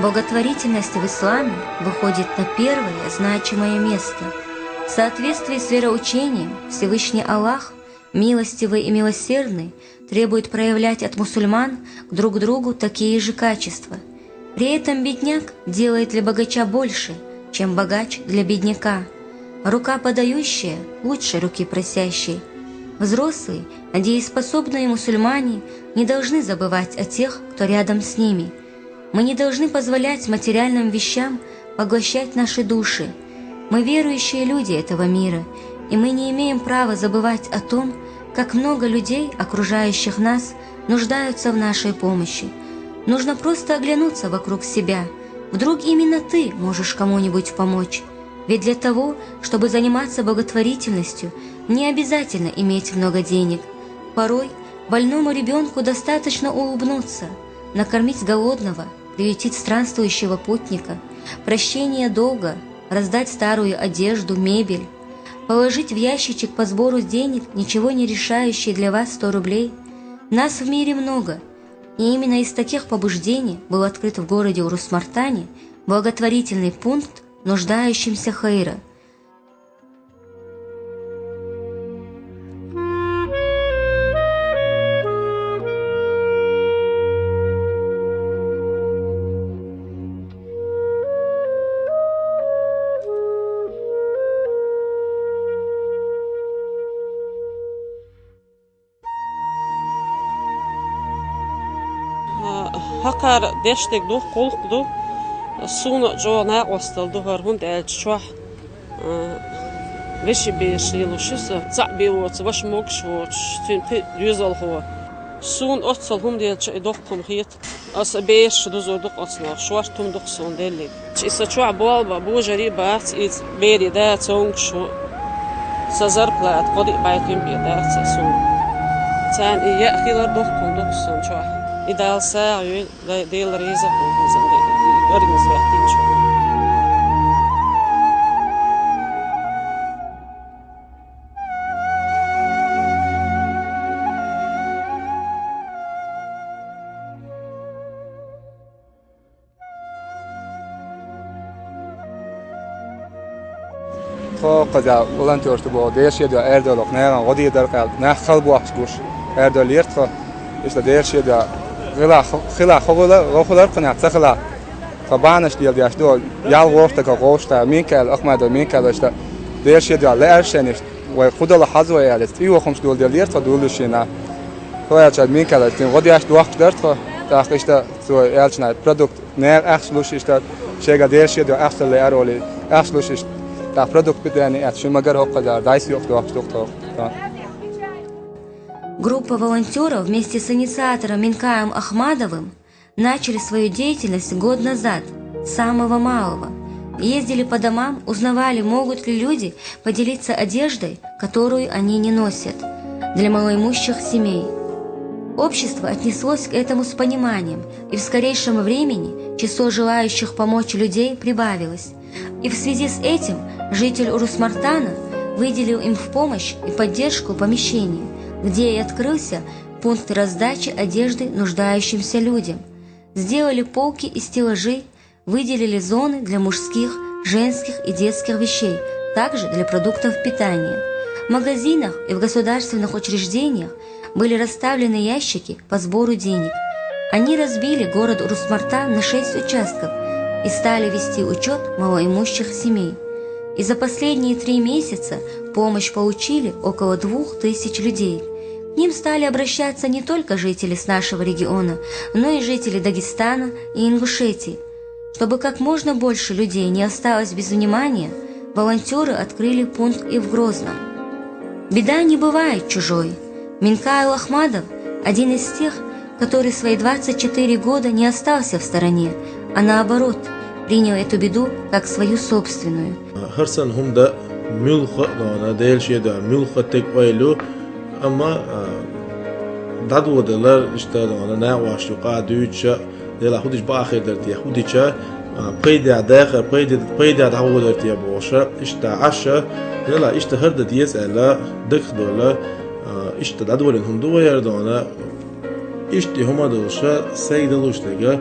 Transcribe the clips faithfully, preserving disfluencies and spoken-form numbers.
Благотворительность в исламе выходит на первое значимое место. В соответствии с вероучением, Всевышний Аллах, милостивый и милосердный, требует проявлять от мусульман друг другу такие же качества. При этом бедняк делает для богача больше, чем богач для бедняка. Рука подающая лучше руки просящей. Взрослые, дееспособные мусульмане не должны забывать о тех, кто рядом с ними. Мы не должны позволять материальным вещам поглощать наши души. Мы верующие люди этого мира, и мы не имеем права забывать о том, как много людей, окружающих нас, нуждаются в нашей помощи. Нужно просто оглянуться вокруг себя. Вдруг именно ты можешь кому-нибудь помочь. Ведь для того, чтобы заниматься благотворительностью, не обязательно иметь много денег. Порой больному ребенку достаточно улыбнуться, накормить голодного, приютить странствующего путника, прощение долга, раздать старую одежду, мебель, положить в ящичек по сбору денег ничего не решающие для вас сто рублей. Нас в мире много, и именно из таких побуждений был открыт в городе Урус-Мартане благотворительный пункт нуждающимся Хейра. ХӀокхара дешдерг ду, гӀулакх ду. Суна чӀогӀа накъостал ду хӀара, хӀунда аьлча чохь, а, вешин бераш лелош ю со, цхьаъ бен воцу ваша могуш воцуш, цуьнан пхи доьзалхо. Суна оццул хӀума делча и доккха хӀума хета. Аса бераш дузур ду-кх оцунах, шорта хӀума ду-кх суна деллиг. И сан чохь болх бан божарий а бац, иза берийн да цомгуш ву. Сан зарплата кхо-диъ бӀе туьма бен дац сан суна. Царна и яа хилар доккха хӀума ду-кх сан чохь. И Дала сагӀа йойла, Делан реза а хуьлда иза, организовать динчу. Тхо кхузахь волонтераш ду боху, Делан шен дуьхьа арадовларх нахана гӀо дийр дара кхаьлла, нах хала бохкуш гуш арадовлийра тхо. Иштта Делан шен дуьхьа хила, хила, хила, гӀо хилар кхунах ца хила. Тхо бахьанаш леладеш ду, ял ворхӀ стага гӀовшта, Минкаил, Ахмадов Минкаил, иштта Делан шен дуьхьа лаьара шайна иштта, вай кху дала хьаза вай аьлла, цӀий вахамаш доладеллера тхо дуьллуш шена. Тхо аьлча Минкаил, цуьнан гӀо деш дохкуш дара тхо, тӀаккха иштта цо аьллачу нах продукт Нера ахча луш иштта, шайга Делан шен дуьхьа ахча лаьара олий, ахча луш иштта, тӀаккха продукт питания эцна шуьга магар хӀокхузара дӀасайоккхуш дохкуш ду-кх тхо. Группа волонтёров вместе с инициатором Минкаем Ахмадовым начали свою деятельность год назад, с самого малого. Ездили по домам, узнавали, могут ли люди поделиться одеждой, которую они не носят, для малоимущих семей. Общество отнеслось к этому с пониманием, и в скорейшем времени число желающих помочь людей прибавилось. И в связи с этим житель Урус-Мартана выделил им в помощь и поддержку помещение, где и открылся пункт раздачи одежды нуждающимся людям. Сделали полки и стеллажи, выделили зоны для мужских, женских и детских вещей, также для продуктов питания. В магазинах и в государственных учреждениях были расставлены ящики по сбору денег. Они разбили город Урус-Мартан на шесть участков и стали вести учёт малоимущих семей. И за последние три месяца помощь получили около двух тысяч людей. К ним стали обращаться не только жители с нашего региона, но и жители Дагестана и Ингушетии. Чтобы как можно больше людей не осталось без внимания, волонтёры открыли пункт и в Грозном. Беда не бывает чужой. Минкаил Ахмадов — один из тех, который свои двадцать четыре года не остался в стороне, а наоборот, принял эту беду как свою собственную. ХӀара санна хӀума дан муьлхха а, дона, Делан шен дуьхьа муьлхха а стеган ойла ю, амма, а, дӀадоладелар, иштта, дона, накъосташна юкъа дуьйцуш, Делахь хӀун дича бакъ хир дара те, хӀун дича, а, пайдехь дахар, пайде-, пайдехь дӀагӀо дара те бохуш, иштта Ӏаш, Делахь иштта хӀара дан деза аьлла, дагах а довла, а, иштта дӀадолийна хӀума ду вай хӀара, дона, иштта и хӀума а долуш, сайга далуш дерг,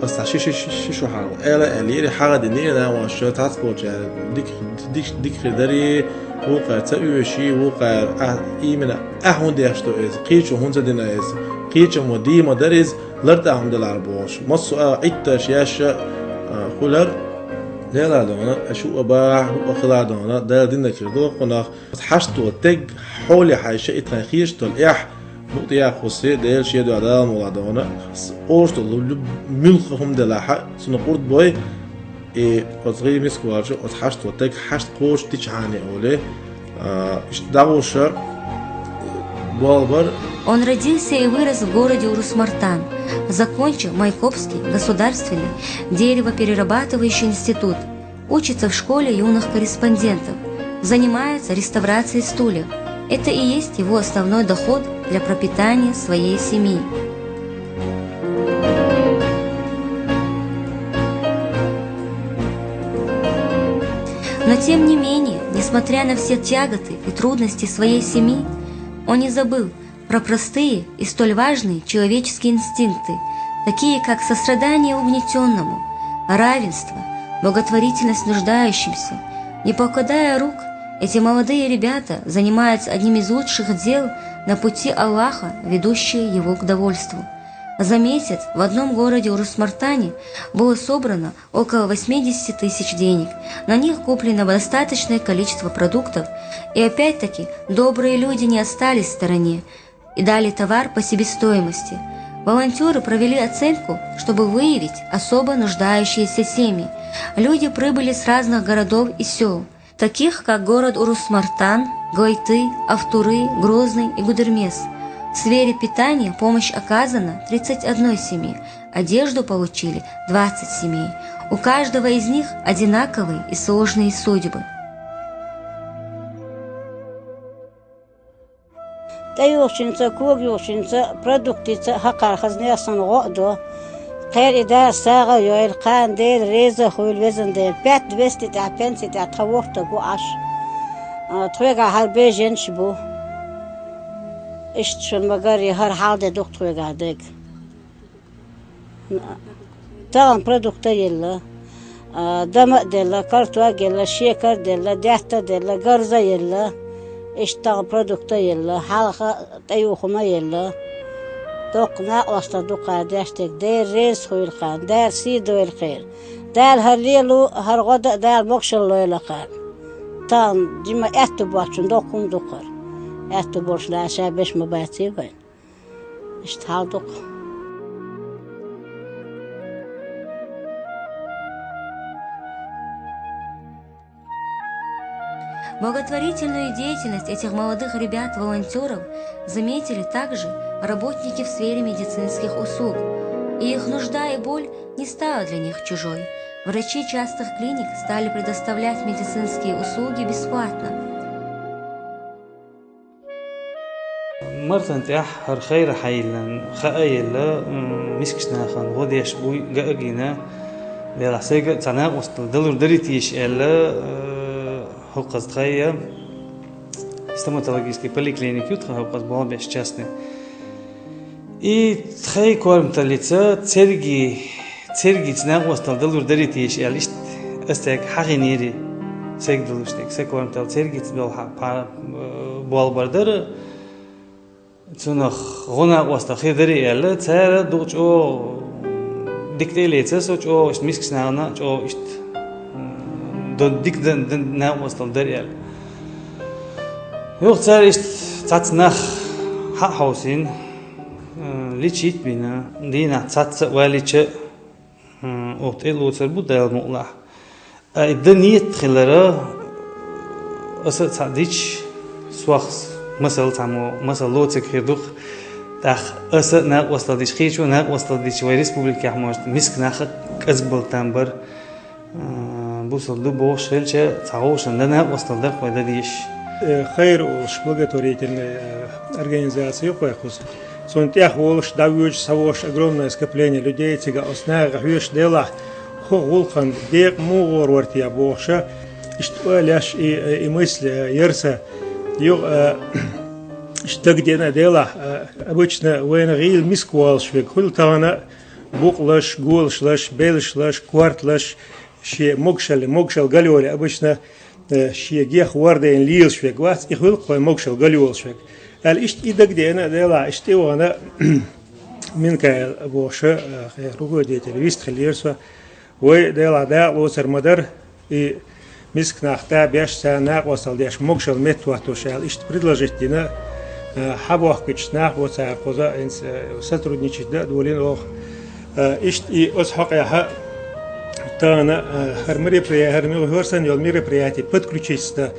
Ас цхьа ши, ши, ши, ши шу хьал. Эла, эла, ири хьагӀа дина, ири нагӀаш цхьацца болча. Дик, дик, дик хи дари, вукхар ца уьши, вукхар, а, именно, а хӀун деш ду эз, кхечо хӀун ца дина эз, кхечо мо дима дар эз, лар тӀа хӀун делар бохуш. Массо а итташ, яш, а, хулар, лела дона, а шу а бахь, хӀу а хила дона, дала дина кир дохунах. Хьашто тег хьоле хьайша и тхан хеш долу эхь, букъ тӀехуссий, Дела шен дуьхьа Дала мула дона, с-, ошту лу-, лу-, муьлхха хӀума делахьа, цунна къурд бой, и оцу гӀий мискварчу, оцу хьашто тег хьашт кхочу дичхьани оле, а, иштта дагӀуша, болбар. Он родился и вырос в городе Урус-Мартан, закончил Майкопский государственный деревоперерабатывающий институт. Учится в школе юных корреспондентов, занимается реставрацией стульев. Это и есть его основной доход для пропитания своей семьи. Но тем не менее, несмотря на все тяготы и трудности своей семьи, он не забыл про простые и столь важные человеческие инстинкты, такие как сострадание угнетённому, равенство, благотворительность нуждающимся. Не покладая рук, эти молодые ребята занимаются одним из лучших дел на пути Аллаха, ведущие его к довольству. За месяц в одном городе Урус-Мартане было собрано около восьмидесяти тысяч денег. На них куплено достаточное количество продуктов. И опять-таки, добрые люди не остались в стороне и дали товар по себестоимости. Волонтёры провели оценку, чтобы выявить особо нуждающиеся семьи. Люди прибыли с разных городов и сёл, таких как город Урус-Мартан, Гойты, Автуры, Грозный и Гудермес. В сфере питания помощь оказана тридцать одной семье, одежду получили двадцать семей. У каждого из них одинаковые и сложные судьбы. ТӀеюхучуьнца, когаюхучуьнца, продуктица хӀокхара хаза нехан гӀо а до. Кхера и Дала сагӀа а йойла, кхана Дела реза а хуьйла везан Дела. Пять двести тӀехь пенси тӀехь тхан ворхӀ стаг ву Ӏаш. А, тхоьгахь хӀара беженаш бу. Иштта шуна ма-гарра, хӀара хьал де ду-кх тхоьгахь дерг. Тахана продукт а елла, а, дама а делла, картох а елла, шекар а делла, даьтта а делла, гарза а елла. Иштта тахана продукт а елла, хьалха тӀеюху хӀума а елла. Доккха накъосталла ду кхара деш дерг, Дела реза хуьйла кхарна, Дала сий дойла кхеран. Дала хӀара лело, хӀара гӀо дан а Дала могашалла лойла кхарна. Тахана жима аьтту боцчунна доккха хӀума ду кхара. Аьтту болуш лаьа ша беш ма баций вайн. Иштта хьал ду-кх. Благотворительную деятельность этих молодых ребят-волонтёров заметили также работники в сфере медицинских услуг, и их нужда и боль не стала для них чужой. Врачи частых клиник стали предоставлять медицинские услуги бесплатно. Мартан тӀехь хӀара хайра хьайиллина хаа елла, м, мискачу нахана гӀо деш буй ган а гина, делахь сайга а цхьа накъосталла далур дарий теша аьлла, э, хӀокхуза тхайн стоматологический поликлиника ю тхан хӀокхуза болх беш частный. И тхайн корматаллица церги, цергица накъосталла далур дарий теша аьлла, иштта ас цаьрга хьахийнера, сайга далуш дерг, сан корматалла цергица долу хьа-, пхьа-, э, болх бар дара, цунах гӀо накъосталла хир дарий аьлла, цара дукха чӀогӀа дика тӀе а лецира со, чӀогӀа иштта мискачу нахана чӀогӀа иштта, м, до-, дика дан, дан накъосталла дара аьлла. Юха цара иштта цхьацца нах хьа а хьовсийна, М, лечить бина, дийнахь цхьацца а валийча, м, оха тӀе а лоцур бу Дала мукъалахь. А и дан нийят хилара, аса а цхьаъ дича, сох масал цхьаммо, масал лоцург хир ду-кх. ТӀаккха аса а накъосталла дича, кхечо а накъосталла дича, вайн республикехь, может, миска нах а кӀезиг бала там бара. А, бусалба ду бохуш хилча, цхьа вовшашна дан накъосталла дара вай дан дезаш. Э, «Хайр» олуш благотворительная, э, организация ю кхуза. Цунна тӀехь волуш, дӀавоьдуш, схьавогӀуш огромное скопление людей, цига оцу наха хьоьжуш делахь, хӀокху гӀуллакхана декъа муха гӀор вара те бохуша, иштта ойла еш и, э, и мысль, э, яра сан. Юха, э, иштта дагадеана делахь, э, обычно вайна гӀийла миска волуш верг хуьлу тахана, Букълаш, голашлаш, белашлаш, корталаш, шен могашал, могашал галъёле обычно, э, шен гех вордайна лелаш вег вац, и хуьлу-кх вайн могашал галъёлаш вег. Аьлла, иштта и дагадеана, Делахь, иштта тӀе а вахана, Минкаил бохуш, э, хӀара руководитель вистхилира со. Вай, Делахь, дакъалоцур ма дара, и мискачу нах да беш, царна накъосталла деш, могашалла меттахӀоттош аьлла, иштта предложить дина, э, хьабохкуьйтуш нах бу цара кхуза, хӀинца, э, сотрудничать дан а долийна оха. Э, иштта и оцу хьокъехь тахана, э, хӀара мероприя-, хӀара муьлхха хӀора санна йолу мероприятие подключиться дан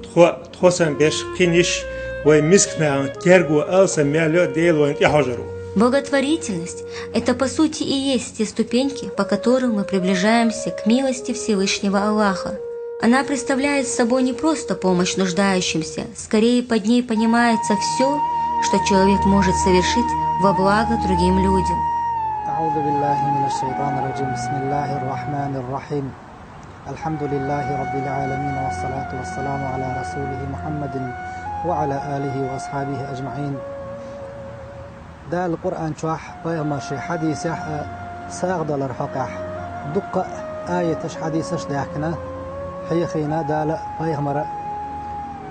тхо, тхо санна беш, кхин йиш, вай мискачу нахана терго алсам мел йо, Дела вайна тӀехьожур ву. Благотворительность — это, по сути, и есть те ступеньки, по которым мы приближаемся к милости Всевышнего Аллаха. Она представляет собой не просто помощь нуждающимся, скорее под ней понимается всё, что человек может совершить во благо другим людям. أعوذ بالله من الشيطان الرجيم. بسم الله الرحمن الرحيم. الحمد لله رب العالمين، والصلاة والسلام على رسوله محمد وعلى آله وأصحابه أجمعين. Дала Къуръан чохь, пайхамара шен хьадисехь а сагӀа далар хьокъехь дуккха а аяташ, хьадисаш даьхкина, хьехийна Дала а, пайхамара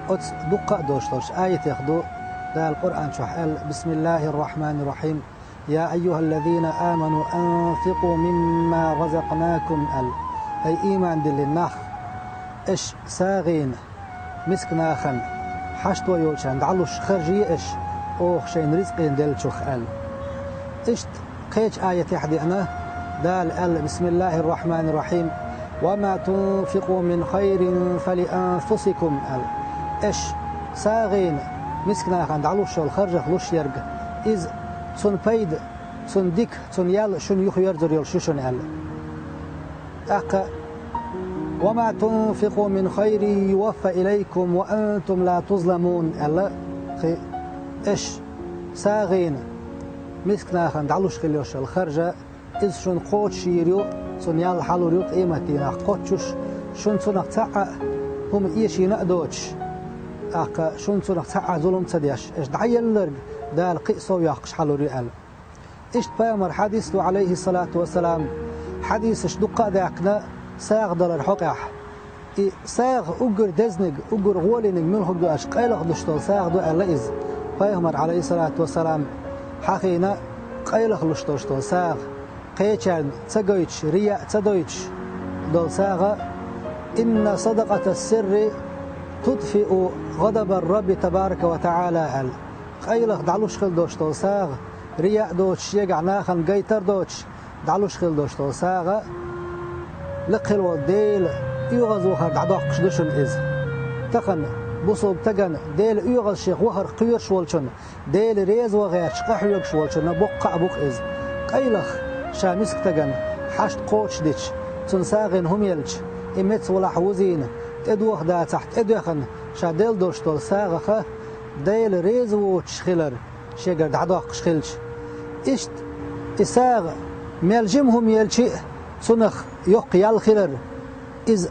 а. Оцу дуккха а долуш долчу аятех ду Дала Къуръан чохь аьлла: بسم الله الرحمن الرحيم. يا أيها الذين آمنوا أنفقوا مما رزقناكم аьлла. Ай, ийман диллина нах, аша сагӀина мискачу нахана, хьашто йолчарна дӀалуш харжае аша, оха шайна рицкъ деллачух аьлла. Иштта кхечу аятехь деана, Дала аьлла: بسم الله الرحمن الرحيم. وما تنفقوا من خير فلأنفسكم аьлла. Аша сагӀина мискачу нахана дӀалуш йолу харжах луш ерг, иза цунна пайда, цунна дика, цунна ял шуна юхаерзур йолуш ю шуна аьлла. ТӀаккха: وما تنفقوا من خير يوف إليكم وأنتم لا تظلمون аьлла, кхин аша сагӀина мискачу нахана дӀалуш хила йолуш йолу харжа, иза шуна кхочушйийр ю, цунна ял хьалур ю къематдийнахь кхоччуш, шуна цунах цхьа а хӀума эшийна а доцуш, тӀаккха шуна цунах цхьа а зулам ца деш, аша дӀаелларг Дала кхин а сов йоккхуш хьалур ю аьлла. Иштта пайхамара хьадис ду, Ӏалайхиссалату вассалам, хьадисаш дуккха а даьхкина сагӀа далар хьокъехь. И сагӀа уггар дезниг, уггар гӀолийниг муьлхарг ду аьлча, къайлаха луш долу сагӀа ду аьлла иза. Пайхамара, Ӏалайхиссалату вассалам, хьахийна къайлаха луш долуш долу сагӀа, кхечарна ца гойтуш, рияъ ца дойтуш долу сагӀа: إن صدقة السر تطفئ غضب الرب تبارك وتعالى аьлла. Къайлаха дӀалуш хила долуш долу сагӀа, рияъ доцуш, шегахь нахана гайтар доцуш, дӀалуш хила долуш долу сагӀа, лекха хила волу Делан оьгӀазвахар дӀадоккхуш ду шуна иза. Тахана бусалба стагана Делан оьгӀаз шех вахарх кхоьруш волчунна, Дела реза ван гӀерташ къахьоьгуш волчунна боккха а бу-кх иза. Къайлаха ша мискачу стагана хьашт кхочушдича, цунна сагӀина хӀума елча, и меца валахь вузийна, тӀедоха дацахь тӀедоьхна, ша делла долуш долу сагӀах Дела реза воцуш хилар шегара дӀадоккхуш хилча. Иштта и сагӀа мел жима хӀума елча а, цунах йоккха ял хилар, иза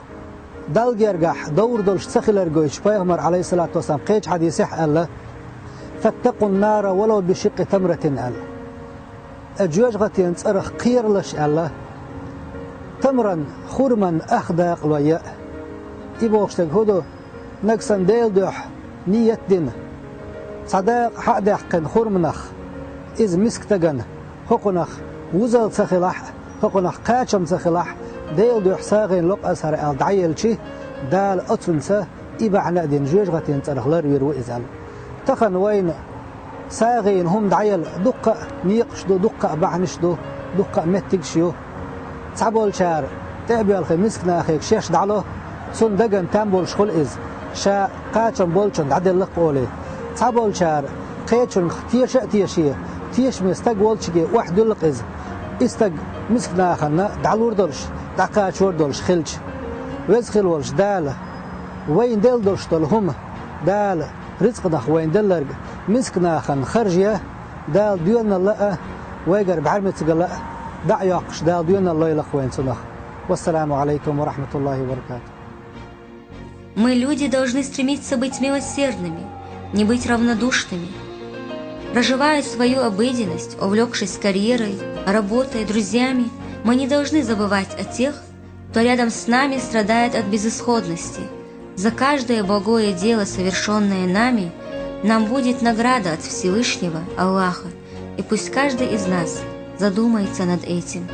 Далла гергахь довр долуш ца хилар гойтуш, пайхамара, Ӏалайхиссалату вассалам, кхечу хьадисехь аьлла: فاتقوا النار ولو بشق تمرة аьлла. Ткъа жоьжахатин цӀарах кхералаш аьлла, тамран, хурман ах дакъалой яа. И бохуш дерг хӀун ду? Нагахь санна Делан дуьхьа ниет дина, цхьа дакъа хьа а даьккхина хурманах, иза мискачу стагана, хӀокхунах вузал ца хилахь а, хӀокхунах кхачам ца хилахь а, Делан дуьхьа сагӀина ло-кх аса хӀара аьлла дӀаелча, Дала оцунца и бахьана а дина жоьжахатин цӀарах ларвийр ву иза аьлла. Тахана вайна сагӀина хӀума дӀаяла дуккха а некъаш ду, дуккха а бахьанаш ду, дуккха а меттигаш ю. Цхьаболчара тӀе а боьлхий мискачу нахе шаьш дӀало, цунна дагна там болуш хуьлу иза, ша кхачам болчунна дӀаделла-кх олий. Цхьаболчара кхечуьнга теша а теше, тешаме стаг волчуьнга охьадуьллу-кх иза, и стаг мискачу нахана дӀалур долуш, дӀакхачор долуш хилча. Веза хила волчу Дала вайна делла долуш долу хӀума, Дала рицкъанах вайна делларг мискачу нахана харжа, Дала доьналла а, вайгара бӀаьрмецигала а дӀа а йоккхуш, Дала доьналла лойла-кх вайна цунах. Вассаламу Ӏалайкум ва рахьматуллахӀи ва баракатухӀ. Мы, люди, должны стремиться быть милосердными, не быть равнодушными. Проживая свою обыденность, увлёкшись карьерой, Работая друзьями, мы не должны забывать о тех, кто рядом с нами страдает от безысходности. За каждое благое дело, совершенное нами, нам будет награда от Всевышнего Аллаха, и пусть каждый из нас задумается над этим.